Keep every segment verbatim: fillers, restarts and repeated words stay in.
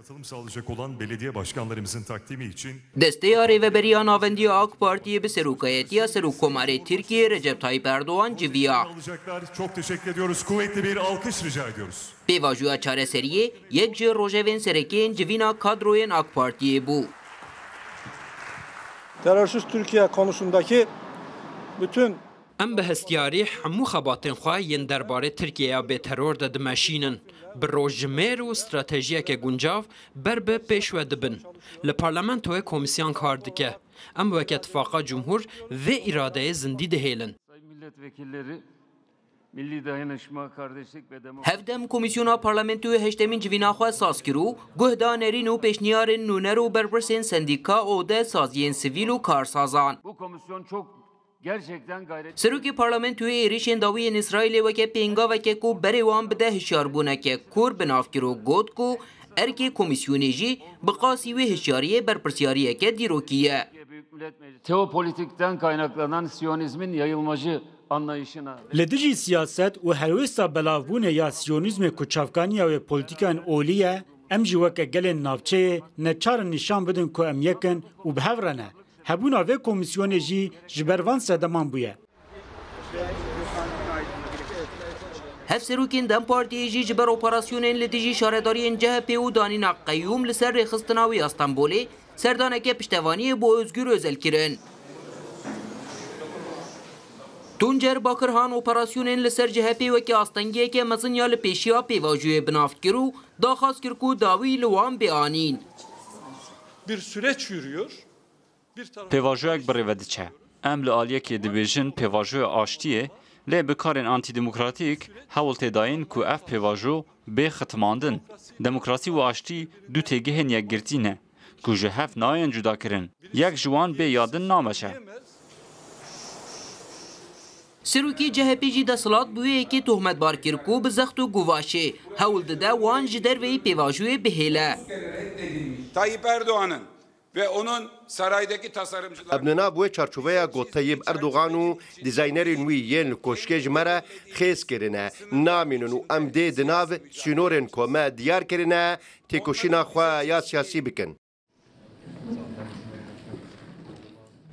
Katılım sağlayacak olan belediye başkanlarımızın takdimi için Desteya Rêveberiya Navendî ya AK Partiyê bi serokayetiya Serokkomarê Tirkiyê Recep Tayyip Erdogan civiya. Alacaklar. Çok teşekkür ediyoruz. Kuvvetli bir alkış rica ediyoruz. Pêvajoya çareseriyê yek ji rojevên sereke yên civîna kadroyên AK Partiyê bû. Terörsüz Türkiye konusundaki bütün Em bi hestiyarî hemû xebatên xwe yên derbarê Tirkiyeya bêteror de dimeşînin. Bi rojimêr û stratejiyeke guncav ber bi pêş we dibin. Li parlamentoyê komîsyon kar dike. Em weke Tifaqa Cumhur vê îradeyê zindî dihêlin. Sayın milletvekilleri, milli dayanışma, kardeşlik ve demokrasi Hevdem Komîsyona Parlamentoyê heştemîn civîna xwe saz kir û guh da nerîn û pêşniyarên nûner û berpirsên sendîka, ode, saziyên sivîl û karsazan. Bu komisyon çok gerçekten gayret Serokê Parlamentoyê êrîşên dawî yên Îsraîlê weke pêngaveke ku berê wan bide hişyarbûneke kûr bi nav kir û got ku erkê komîsyonê jî bi qasî wê hişyariyê berpirsiyariyeke dîrokî ye. Büyük Millet Meclisi teopolitikten kaynaklanan Siyonizmin yayılmacı anlayışına Li dijî siyaset û helwêsta belavbûnê ya siyonîzmê ku çavkaniya wê polîtîkayên olî ye, em jî weke gelên navçeyê neçar in nîşan bidin ku em yek in û bi hev re ne. Hebûna vê komîsyonê jî ji ber van sedeman bûye. Hevserokên DEM Partiyê jî ji ber operasyonên li dijî şaredariyên CHP û danîna qeyûm li ser rêxistina wî ya Stenbolê serdaneke piştevaniyê bo Ozgur Özel kirin. Tuncer Bakirhan operasyonên li ser CHP weke astengiyeke mezin ya li pêşiya pêvajoyê bi nav kir û daxwaz kir ku dawî li wan bê anîn. Bir süreç yürüyor. Bir taraf Pêvajoyek bi rê ve diçe. Em li aliyekê dibêjin pêvajoya aştiyê, lê bi karên antîdemokratîk hewl tê dayîn ku ev pêvajo bê xitimandin. Demokrasî û aştî du têgihên yekgirtî ne ku ji hev nayên cudakirin. Yek ji wan bê ya din nameşe. Serokê CHP jî desthilat bi wê yekê tohmetbar kir ku bi zext û guvaşê hewl dide wan ji derveyî pêvajoyê bihêle. Tayyip Erdoğan'ın ve onun saraydaki tasarımcılar Em li nav wê çarçoveya ku Tayyip Erdogan û dîzaynerên wî yên li koşkê ji me re xêz kirine, namînin û em dê di nav sînorên ku me diyar kirine, têkoşîna xwe ya siyasî bikin.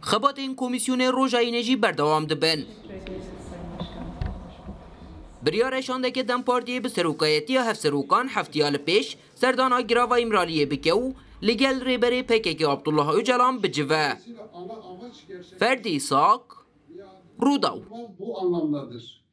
Xebatên komîsyonê roja yînê jî berdewam dibin. Biryare şandeke DEM Partiyê bi serokayetiya hevserokan heftiya li pêş serdana girava Îmraliyê bike û li gel rêberê P K K Abdullah Ocalan bicive. Ferdî Sak, Rûdaw. Bu anlamdadır.